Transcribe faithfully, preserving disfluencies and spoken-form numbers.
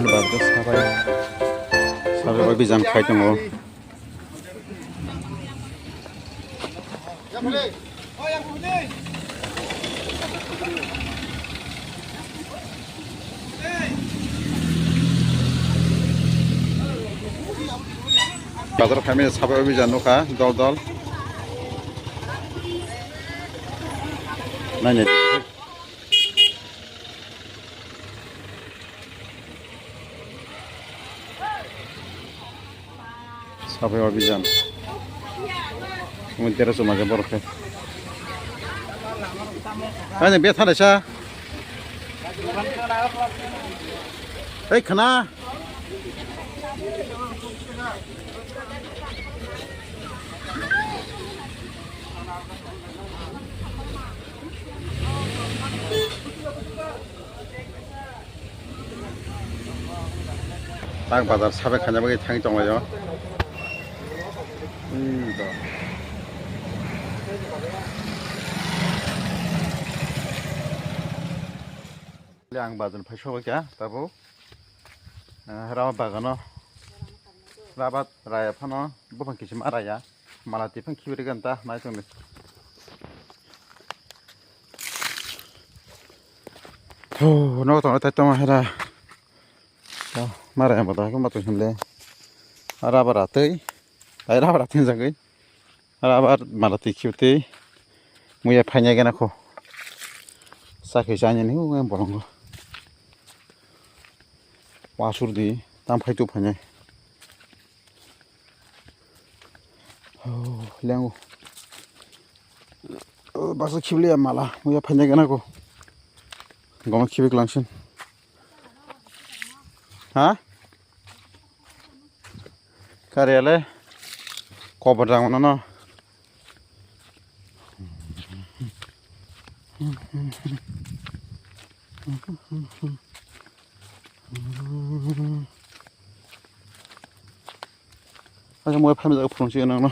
Bazar sabai, sabai bai bijang khai tongo. Bazar khaimani sabai bai bijang nukha dol dol. Nainai. Sabai obijan. Mui tere suma je borok khe. Ani be thale sa. Ei khna. Ang bazar sabai khaina bagwi thangwi tonglaio. Hmm, to. Le ang bazar phai sogwi kha, tabuk. Ah, rama bagano. Rabat raya phano, buphang kichim araya. Mala tiphang khibi rwganta, nai tongdi. Tho, no tongna tai tongma hera. To, mara yambo da, kuma to himle. Ara bara tei. Ai ra bara tin jagwi. Ara bar mala ti khibi tei. Muya phanya gana kho. Sakhe chanya ni, u bolongo. Wasur di, tam phai tu phanya. Oh, lengo. Oh, baksa khibliya mala, muya phanya gana ko. Goma khibik langsin. Ha? Kariale. Kobo dang no. Asa mo phamjak phunuk si nang no.